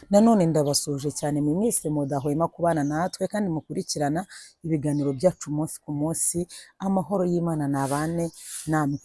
Nanone ndabasuhuje cyane mwe mwese mudahwema kubana natwe kandi mukurikirana ibiganiro byacu umunsi ku munsi, amahoro y'Imana nabane namwe.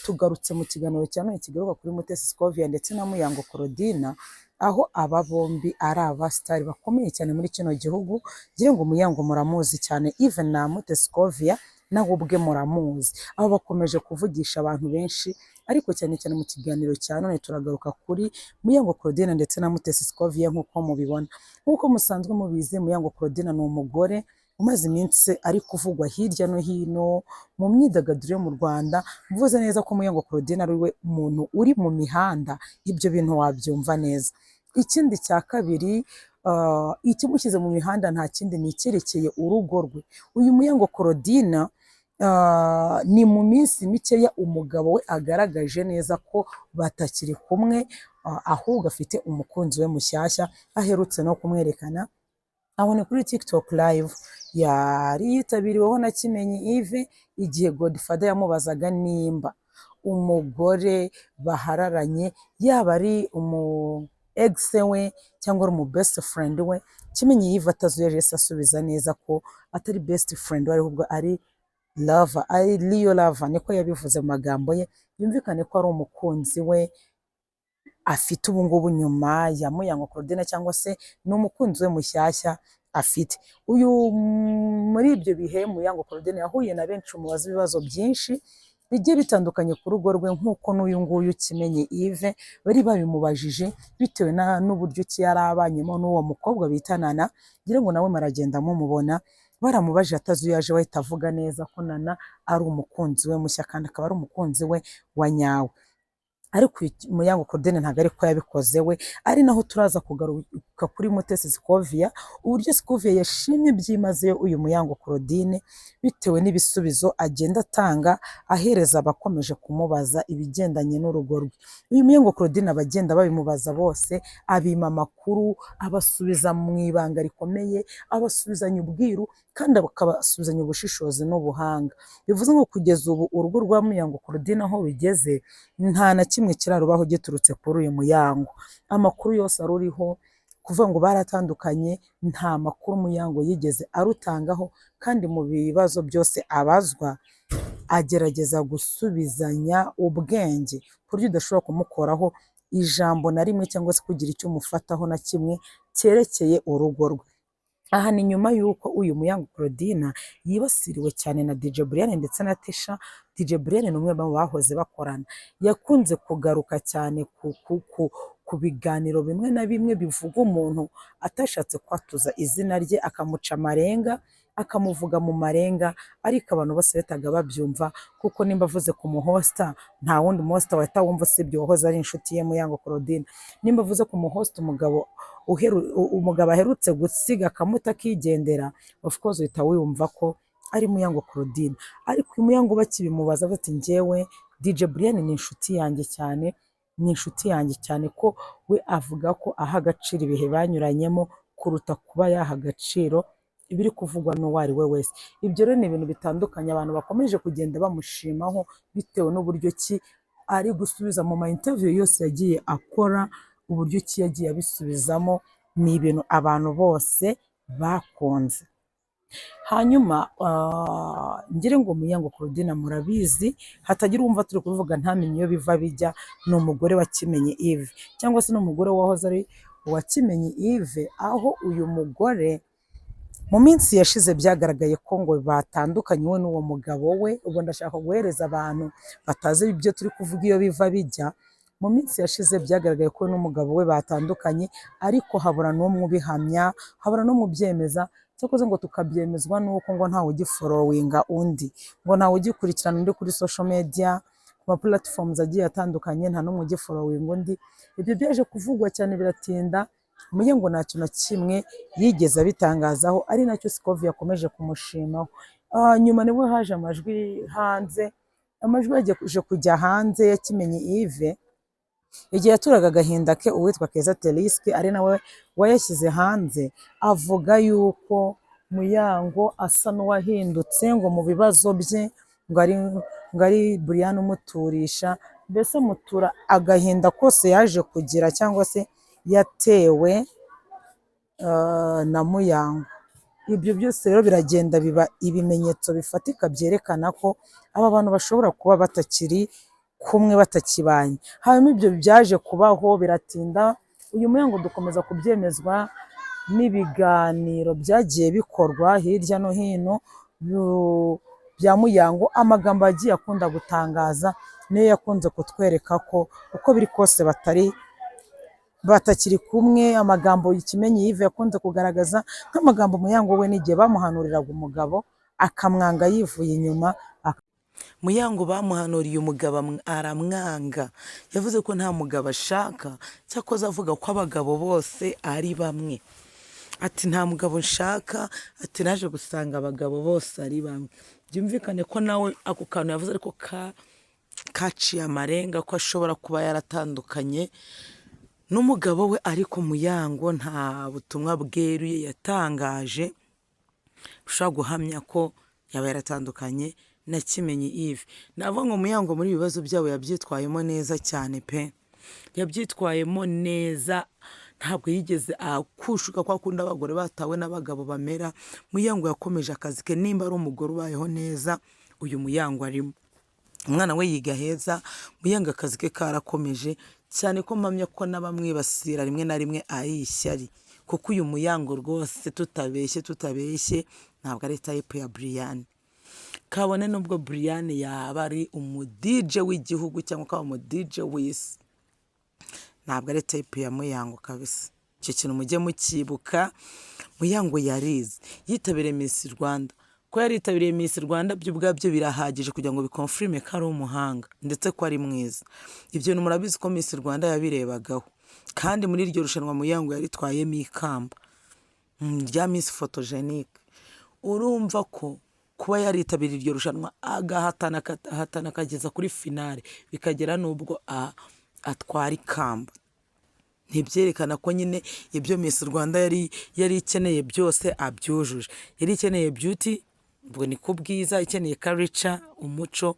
Tugarutse mu kiganiro cya none kigaruka kuri Mutesi Scovia ndetse na Muyango Claudine, aho aba bombi ari abasitari bakomeye cyane muri kino gihugu. Ngira ngo Muyango muramuzi cyane, even na Mutesi Scovia nawe ubwe muramuzi. Aho bakomeje kuvugisha abantu benshi, ariko cyane cyane mu kiganiro cya none turagaruka kuri Muyango Claudine ndetse na Mutesi Scovia nk'uko mubibona. Nk'uko musanzwe mubizi, Muyango Claudine ni umugore umaze iminsi ari kuvugwa hirya no hino mu myidagaduro yo mu Rwanda. Mvuze neza ko Muyango Claudine ari we muntu uri mu mihanda, ibyo bintu wabyumva neza. Ikindi cya kabiri, ikimushyize mu mihanda nta kindi ni icyerekeye urugo rwe. Uyu Muyango Claudine, ni mu minsi mikeya umugabo we agaragaje neza ko batakiri kumwe, ahubwo afite umukunzi we mushyashya aherutse no kumwerekana. Aho ni kuri TikTok live yari yitabiriweho na Kimenyi Yves, igihe Godfather yamubazaga nimba umugore bahararanye yaba ari umu ex we cyangwa ari umu best friend we. Kimenyi Yves atazuyaje yahise asubiza neza ko atari best friend we, ahubwo ari lover, ari real lover, niko yabivuze mu magambo ye, yumvikane ko ari umukunzi we afite ubu ngubu nyuma ya Muyango Claudine, cyangwa se ni umukunzi we mushyashya afite. Uyu muri ibyo bihe Muyango Claudine yahuye na benshi mubaza ibibazo byinshi bigiye bitandukanye ku rugo rwe, nk'uko n'uyu nguyu Kimenyi Yves bari babimubajije bitewe n'uburyo ki yari abanyemo n'uwo mukobwa bita Nana. Ngira ngo nawe muragenda mumubona. Baramubajije atazuyaje, wahita avuga neza ko Nana ari umukunzi we mushya kandi akaba ari umukunzi we wa nyawe. Ariko uyu Muyango Claudine ntabwo ariko yabikoze we, ari naho turaza kugaruka kuri Mutesi Scovia, uburyo Scovia yashimye byimazeyo uyu Muyango Claudine bitewe n'ibisubizo agenda atanga ahereza abakomeje kumubaza ibigendanye n'urugo rwe. Uyu Muyango Claudine abagenda babimubaza bose abima amakuru, abasubiza mu ibanga rikomeye, abasubizanya ubwiru kandi akabasubizanya ubushishozi n'ubuhanga. Bivuze ngo kugeza ubu urugo rwa Muyango Claudine aho bigeze nta na kimwe kirarubaho giturutse kuri uyu Muyango. Amakuru yose aruriho kuvuga ngo baratandukanye, nta makuru Muyango yigeze arutangaho, kandi mu bibazo byose abazwa agerageza gusubizanya ubwenge ku buryo udashobora kumukoraho ijambo na rimwe cyangwa se kugira icyo umufataho na kimwe cyerekeye urugo rwe. Aha ni nyuma y'uko uyu Muyango Claudine yibasiriwe cyane na DJ Brian ndetse na Tesha. DJ Brian ni umwe mu bahoze bakorana, yakunze kugaruka cyane ku biganiro bimwe na bimwe bivuga umuntu atashatse kwatuza izina rye, akamuca amarenga, akamuvuga mu marenga, ariko abantu bose bahitaga babyumva, kuko nimba avuze ku muhosta nta wundi muhosta wahita wumva usibye uwahoze ari inshuti ye Muyango Claudine. Nimba avuze ku muhosta umugabo aherutse gusiga akamuta akigendera, of course uhita wumva ko ari Muyango Claudine. Ariko uyu Muyango bakibimubaza bati: "Njyewe DJ Brian ni inshuti yanjye cyane, ni inshuti yanjye cyane," ko we avuga ko aha agaciro ibihe banyuranyemo kuruta kuba yaha agaciro ibiri kuvugwa n'uwo ari we wese. Ibyo rero ni ibintu bitandukanye abantu bakomeje kugenda bamushimaho bitewe n'uburyo ki ari gusubiza mu ma interview yose yagiye akora, uburyo ki yagiye abisubizamo ni ibintu abantu bose bakunze. Hanyuma ngire ngo Muyango Claudine murabizi, hatagira uwumva turi kubivuga ntamenye iyo biva bijya, ni umugore wa Kimenyi Yves cyangwa se ni umugore wahoze ari uwa Kimenyi Yves, aho uyu mugore mu minsi yashize byagaragaye ko ngo batandukanye we n'uwo mugabo we. Ubwo ndashaka guhereza abantu batazi ibyo turi kuvuga iyo biva bijya. Mu minsi yashize byagaragaye ko we n'umugabo we batandukanye, ariko habura n'umwe ubihamya, habura n'umwe ubyemeza. Cyakoze ngo tukabyemezwa n'uko ngo ntawe ugifollowinga undi, ngo ntawe ugikurikirana undi kuri social media, ku ma platforms agiye atandukanye, nta n'umwe ugifollowinga undi. Ibyo byaje kuvugwa cyane biratinda, umenye ngo nta kintu na kimwe yigeze abitangazaho, ari nacyo Scovia yakomeje kumushimaho. Nyuma nibwo haje amajwi hanze, amajwi yaje kujya hanze ya Kimenyi Yves igihe yaturaga agahinda ke uwitwa Keza Terisky, ari nawe wayashyize hanze, avuga yuko Muyango asa n'uwahindutse ngo mu bibazo bye, ngo ari Brian umuturisha, mbese amutura agahinda kose yaje kugira cyangwa se yatewe na Muyango. Ibyo byose rero biragenda biba ibimenyetso bifatika byerekana ko aba bantu bashobora kuba batakiri kumwe, batakibanye. Hanyuma ibyo byaje kubaho biratinda, uyu Muyango dukomeza kubyemezwa n'ibiganiro byagiye bikorwa hirya no hino bya Muyango. Amagambo yagiye akunda gutangaza niyo yakunze kutwereka ko uko biri kose batakiri kumwe. Amagambo Kimenyi Yves yakunze kugaragaza nk'amagambo Muyango we n'igihe bamuhanuriraga umugabo akamwanga yivuye inyuma. Muyango bamuhanuriye umugabo aramwanga, yavuze ko nta mugabo ashaka, cyakoze avuga ko abagabo bose ari bamwe. Ati nta mugabo nshaka, ati naje gusanga abagabo bose ari bamwe. Byumvikane ko nawe ako kantu yavuze ariko kaciye amarenga ko ashobora kuba yaratandukanye n'umugabo we, ariko Muyango nta butumwa bweruye yatangaje bushobora guhamya ko yaba yaratandukanye na Kimenyi Yves. Navuga ngo Muyango muri ibi bibazo byabo yabyitwayemo neza cyane pe, yabyitwayemo neza, ntabwo yigeze akushuka kwa kundi abagore batawe n'abagabo bamera. Muyango yakomeje akazi ke, nimba ari umugore ubayeho neza uyu Muyango arimo, umwana we yiga heza, Muyango akazi ke karakomeje cyane, ko mpamya ko n'abamwibasira rimwe na rimwe ari ishyari, kuko uyu Muyango rwose tutabeshye ntabwo ari type ya Brianne. Kabone n'ubwo Brianne yaba ari umu DJ w'igihugu cyangwa akaba umu DJ w'isi, ntabwo ari type ya Muyango kabisa. Icyo kintu mujye mucyibuka. Muyango yarize, yitabiriye Miss Rwanda. Ko yaritabiriye Miss Rwanda byo ubwabyo birahagije kugira ngo biconfirme ko ari umuhanga ndetse ko ari mwiza. Ibyo bintu murabizi ko Miss Rwanda yabirebagaho, kandi muri iryo rushanwa Muyango yaritwayemo ikamba rya Miss Photogenic. Urumva ko kuba yaritabiriye iryo rushanwa agahatana, akahatana akageza kuri finale, bikagera n'ubwo atwara ikamba, ntibyerekana ko nyine ibyo Miss Rwanda yari ikeneye byose abyujuje? Yari ikeneye beauty, ubwo ni ku bwiza, ikeneye culture, umuco,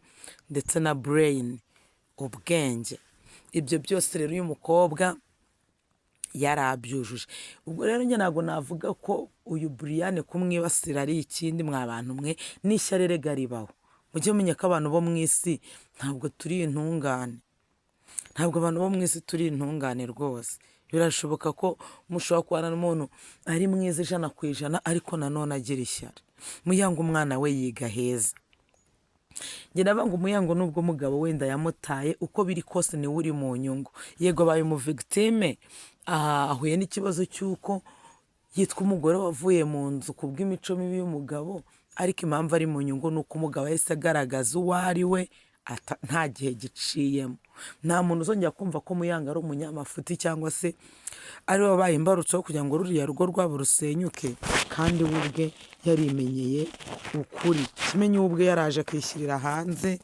ndetse na brain, ubwenge. Ibyo byose rero uyu mukobwa yari abyujuje. Ubwo rero njye ntabwo navuga ko uyu Brianne kumwibasira ari ikindi. Mwa bantu mwe, n'ishyari erega ribaho. Mujye mumenya ko abantu bo mu isi ntabwo turi intungane, ntabwo abantu bo mu isi turi intungane rwose. Birashoboka ko mushobora kubana n'umuntu ari mwiza 100%, ariko nanone agira ishyari. Muyango umwana we yiga heza. Njye ndavuga ngo Muyango nubwo umugabo wenda yamutaye, uko biri kose niwe uri mu nyungu. Yego abaye umuvictime, ahuye n'ikibazo cy'uko yitwa umugore wavuye mu nzu ku bw'imico mibi y'umugabo, ariko impamvu ari mu nyungu ni uko umugabo yahise agaragaza uwo ari we nta gihe giciyemo. Nta muntu uzongera kumva ko Muyango ari umunyamafuti cyangwa se ari we wabaye imbarutso kugira ngo ruriya rugo rwabo rusenyuke, kandi we ubwe yarimenyeye ukuri. Kimenyi we ubwe yaraje akishyirira hanze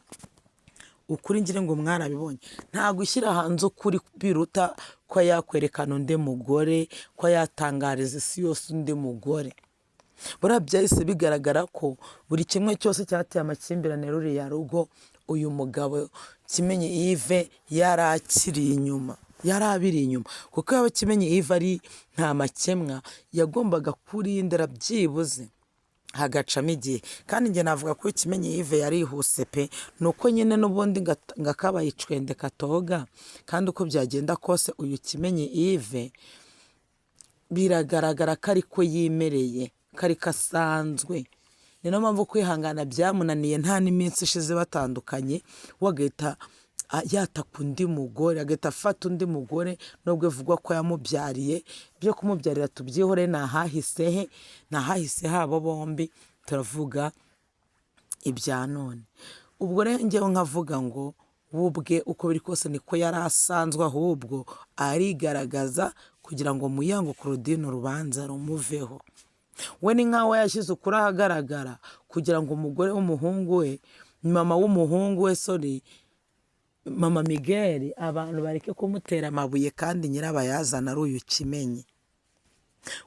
ukuri, ngira ngo mwarabibonye. Nta gushyira hanze ukuri biruta ko yakwerekana undi mugore, ko yatangariza isi yose undi mugore. Buriya byahise bigaragara ko buri kimwe cyose cyateye amakimbirane ruriya rugo, uyu mugabo Kimenyi Yves yari akiri inyuma, yari abiri inyuma, kuko yaba Kimenyi Yves ari nta makemwa, yagombaga kurindira byibuze hagacamo igihe. Kandi njye navuga ko Kimenyi Yves yarihuse pe, ni uko nyine n'ubundi ngo akabaye icwende katoga. Kandi uko byagenda kose uyu Kimenyi Yves biragaragara ko ariko yimereye, ko ariko asanzwe. Ni nayo mpamvu kwihangana byamunaniye, nta n'iminsi ishize batandukanye, we agahita yataka undi mugore, agahita afata undi mugore, nubwo bivugwa ko yamubyariye. Ibyo kumubyarira tubyihore, ni ahahise he, ni ahahise habo bombi, turavuga ibya none. Ubwo rero njyewe nkavuga ngo we ubwe uko biri kose niko yari asanzwe, ahubwo arigaragaza kugira ngo Muyango Claudine urubanza rumuveho. We ni nkaho yashyize ukuri ahagaragara kugira ngo umugore w'umuhungu we, mama w'umuhungu we, sorry, mama Miguel, abantu bareke kumutera amabuye kandi nyirabayazana ari uyu Kimenyi.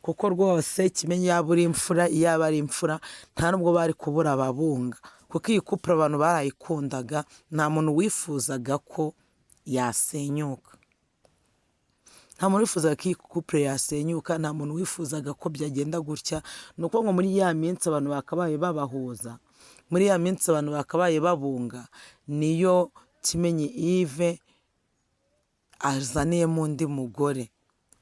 Kuko rwose Kimenyi yaba uri imfura, yaba ari imfura, nta nubwo bari kubura ababunga, kuko iyi couple abantu barayikundaga, nta muntu wifuzaga ko yasenyuka. Nta muntu wifuzaga ko iyi couple yasenyuka, nta muntu wifuzaga ko byagenda gutya. Ni ukuvuga ngo muri ya minsi abantu bakabaye babahuza, muri ya minsi abantu bakabaye babunga, niyo Kimenyi Yves azaniyemo undi mugore.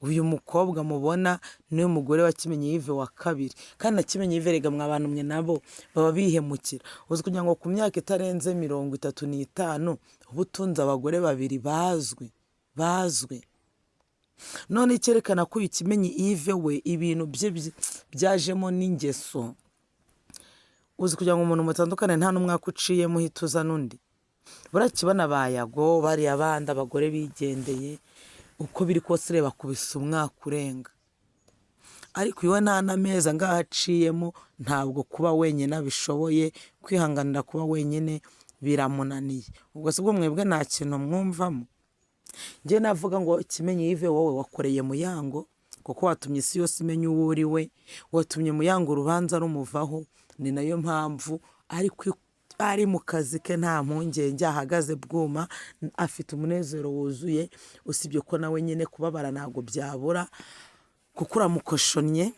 Uyu mukobwa mubona niwe mugore wa Kimenyi Yves wa kabiri. Kandi na Kimenyi Yves erega mwa bantu mwe nabo baba bihemukira. Uzi kugira ngo ku myaka itarenze 35 uba utunze abagore babiri bazwi, bazwi. None icyerekana ko uyu Kimenyi Yves we ibintu bye byajemo n'ingeso. Uzi kugira ngo umuntu mutandukane nta n'umwaka uciyemo uhita uzana undi. Buriya kibona ba Yago bariya bandi abagore bigendeye, uko biri kose reba kubisa umwaka urenga. Ariko iwe nta n'amezi angahe aciyemo, ntabwo kuba wenyine abishoboye, kwihanganira kuba wenyine biramunaniye. Ubwo se ubwo mwebwe nta kintu mwumvamo? Njye navuga ngo Kimenyi Yves wowe wakoreye Muyango, kuko watumye isi yose imenya uwo uri we, watumye Muyango urubanza rumuvaho, ni nayo mpamvu ari mu kazi ke nta mpungenge, ahagaze bwuma, afite umunezero wuzuye, usibye ko nawe nyine kubabara ntabwo byabura, kuko uramukoshonnye,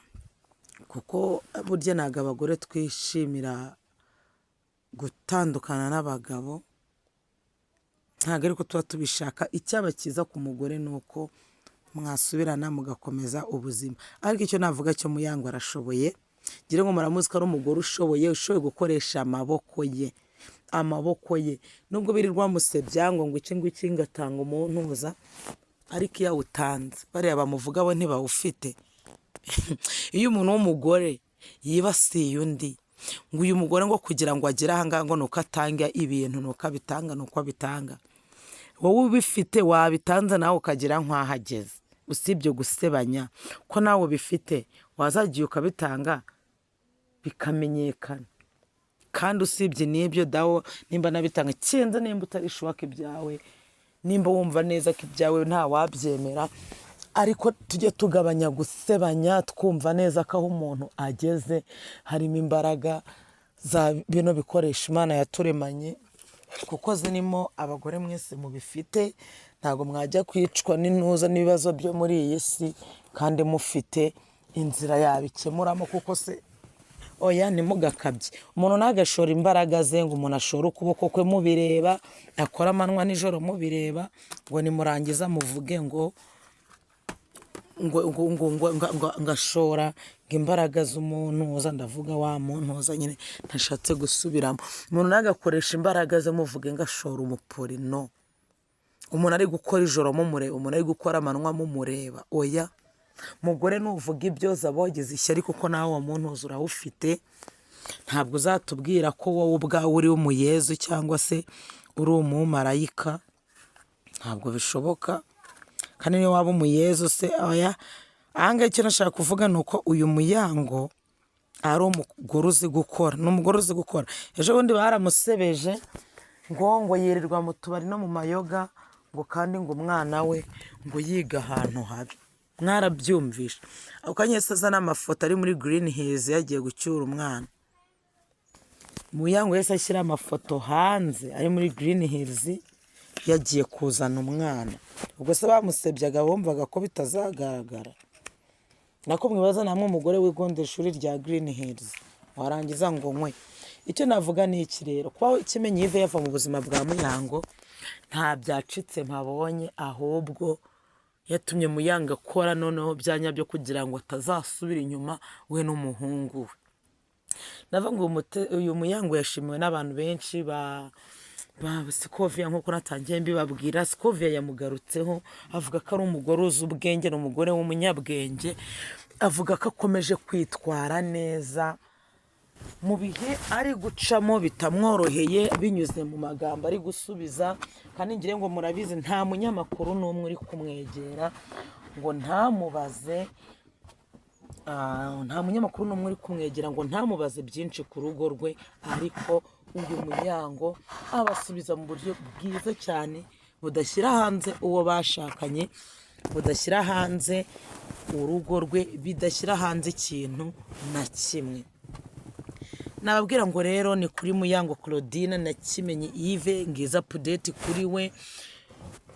kuko burya ntabwo abagore twishimira gutandukana n'abagabo, ntabwo ariko tuba tubishaka. Icyaba cyiza ku mugore ni uko mwasubirana mugakomeza ubuzima. Ariko icyo navuga cyo Muyango arashoboye, ngira ngo muramuzi ko ari umugore ushoboye, ushoboye gukoresha amaboko ye, amaboko ye. Nubwo birirwa bamusebya ngo ngo iki ngiki ngatanga umuntuza, ariko iyo awutanze bariya bamuvuga bo ntibawufite. Iyo umuntu w'umugore yibasiye undi, ngo uyu mugore ngo kugira ngo agere aha ngaha ngo ni uko atanga ibintu, ni uko abitanga, ni uko abitanga. Wowe ubifite wabitanze nawe ukagera nk'aho ageze, usibye gusebanya ko nawe ubifite wazagiye ukabitanga bikamenyekana. Kandi usibye n'ibyo dawo nimba nabitanga, kinze nimba utarishoboka ibyawe, nimba wumva neza ko ibyawe nta wabyemera, ariko tujye tugabanya gusebanya, twumva neza ko aho umuntu ageze harimo imbaraga za bino bikoresho Imana yaturemanye, kuko zirimo abagore mwese mubifite, ntabwo mwajya kwicwa n'intuza n'ibibazo byo muri iyi si kandi mufite inzira yabikemuramo, kuko se oya ntimugakabye. Umuntu ntagashore imbaraga ze ngo umuntu ashore ukuboko kwe mubireba, akore amanywa nijoro mubireba, ngo nimurangiza muvuge ngo ngo ngo ngo ngo ngo ngo ngashora ngo imbaraga z'umuntu uza, ndavuga wa muntu uza nyine ntashatse gusubiramo. Umuntu ntagakoresha imbaraga ze muvuge ngo ashora umupuri, no. Umuntu ari gukora ijoro mumureba, umuntu ari gukora amanywa mumureba, oya. Mugore nuvuga ibyo zaba wagize ishyari, kuko nawe uwo muntu uza urawufite, ntabwo uzatubwira ko wowe ubwawe uri umuyezu cyangwa se uri umumarayika, ntabwo bishoboka. Kandi niyo waba umuyezu se, oya. Aha ngaha icyo nashaka kuvuga ni uko uyu Muyango ari umugore uzi gukora, ni umugore uzi gukora. Ejo bundi baramusebeje ngo ngo yirirwa mu tubari no mu mayoga, ngo kandi ngo umwana we ngo yiga ahantu habi. Mwarabyumvishe. Ako kanya yahise azana amafoto ari muri Green Hills yagiye gucyura umwana. Muyango yahise ashyira amafoto hanze ari muri Green Hills yagiye kuzana umwana. Ubwo se bamusebyaga bumvaga ko bitazagaragara? Nako mwibaza namwe umugore wigondera ishuri rya Green Hills warangiza ngo nkwe. Icyo navuga ni iki rero, kuba Kimenyi Yves yava mu buzima bwa Muyango nta byacitse mpabonye, ahubwo yatumye Muyango akora noneho bya nyabyo kugira ngo atazasubira inyuma we n'umuhungu we. Navuga ngo uyu Muyango yashimiwe n'abantu benshi ba Sikovia, nk'uko natangiye mbibabwira. Sikovia yamugarutseho avuga ko ari umugore uzi ubwenge, ni umugore w'umunyabwenge, avuga ko akomeje kwitwara neza mu bihe ari gucamo bitamworoheye, binyuze mu magambo ari gusubiza. Kandi ngira ngo murabizi nta munyamakuru n'umwe uri kumwegera ngo ntamubaze, nta munyamakuru n'umwe uri kumwegera ngo ntamubaze byinshi ku rugo rwe, ariko uyu Muyango abasubiza mu buryo bwiza cyane, budashyira hanze uwo bashakanye, budashyira hanze urugo rwe, bidashyira hanze ikintu na kimwe. Nababwira ngo rero ni kuri Muyango Claudine na Kimenyi Yves, ngiza update kuri we.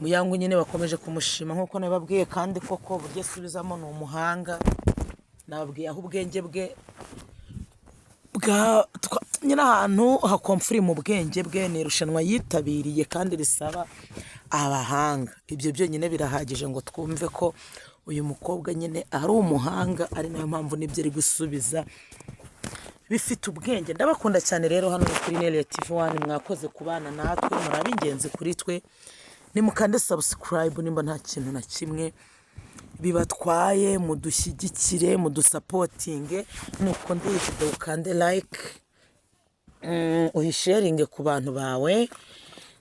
Muyango nyine bakomeje kumushima nk'uko nababwiye, kandi koko uburyo asubizamo ni umuhanga. Nababwiye aho ubwenge bwe bwa nyine ahantu hakomfurima ubwenge bwe ni irushanwa yitabiriye kandi risaba abahanga. Ibyo byonyine birahagije ngo twumve ko uyu mukobwa nyine ari umuhanga, ari nayo mpamvu n'ibyo ari gusubiza bifite ubwenge. Ndabakunda cyane rero, hano ni kuri Nelia TV One, mwakoze kubana natwe, muri ab'ingenzi kuri twe. Nimukande subscribe nimba nta kintu na kimwe bibatwaye, mudushyigikire, mudusapotinge. Nukunda iyi video ukande like, uyisharinge ku bantu bawe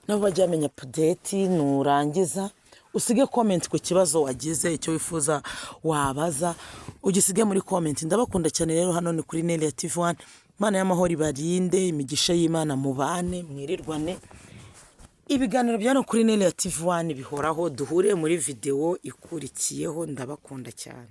nabo bajya bamenya update. Nurangiza usige comment ku kibazo wagize, icyo wifuza wabaza ugisige muri comment. Ndabakunda cyane rero, hano ni kuri Nelia TV One. Imana y'amahoro ibarinde, imigisha y'Imana mubane, mwirirwane. Ibiganiro bya hano kuri Nelia TV One bihoraho. Duhure muri video ikurikiyeho, ndabakunda cyane.